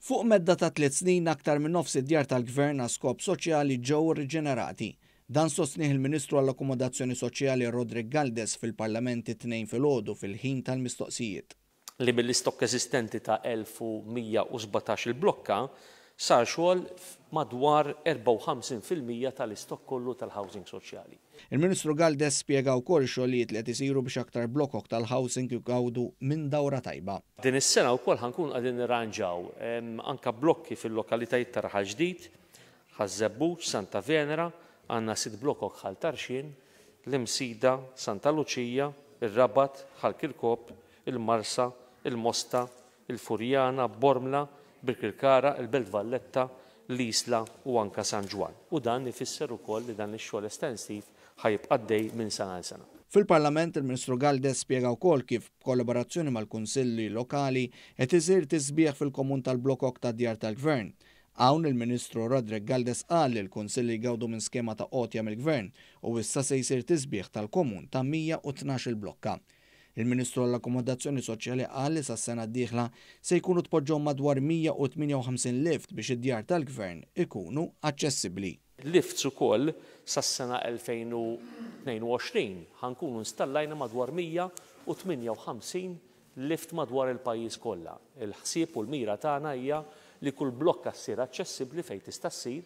Fuq medda ta' 3 snin aktar minn nofs id-djar tal-gvern għal skop soċjali ġew riġenerati. Dan sostnieh il-Ministru għall-Akkomodazzjoni Soċjali Roderick Galdes fil-Parlament it-Tnejn filgħodu fil-ħin tal-mistoqsijiet. Li mill-istokk eżistenti ta' 1117 il-blokka sar xogħol madwar 54% tal-istokk kollu tal-housing soċjali. Il-Ministru Galdes spjega wkoll xogħlijiet li qed isiru biex aktar blokok tal-housing jgawdu minn dawra tajba. Din is-sena wkoll ħa nkunu qegħdin nirranġaw anka blokki fil-lokalitajiet ta' Raħal Ġdid, Ħaż-Żebbuġ, Santa Venera, għandna sitt blokok Ħal Tarxien, l-Imsida, Santa Luċija, ir-Rabat, Ħal Kirkop, il-Marsa, il-Mosta, il-Furjana, Bormla, Birkirkara, il-Belt Valletta, l-Isla u anka San Ġwann. U dan ifisser ukoll li dan ix-xogħol estensiv ħa jibqa' għaddej minn sena għal sena. Fil-Parlament il-Ministru Galdes spjega wkoll kif b'kollaborazzjoni mal-kunsilli lokali qed isir tisbieħ fil-komun tal-blokok ta' djar tal-gvern. Hawn il-Ministru Roderick Galdes qal li l-kunsilli jgawdu minn skema ta' għotja mill-gvern u issa se jsir tisbieħ tal-komun ta' 112 blokka. Il-Ministru għall-Akkomodazzjoni Soċjali qal li sas-sena d-dieħla se jkunu tpoġġew madwar 158 lift biex id-djar tal-gvern ikunu aċċessibbli. Lifts ukoll sas-sena 2022 ħa nkunu installajna madwar 158 lift madwar il-pajjiż kollha. Il-ħsieb u l-mira tagħna hija li kull blokka ssir aċċessibbli fejn tista' ssir.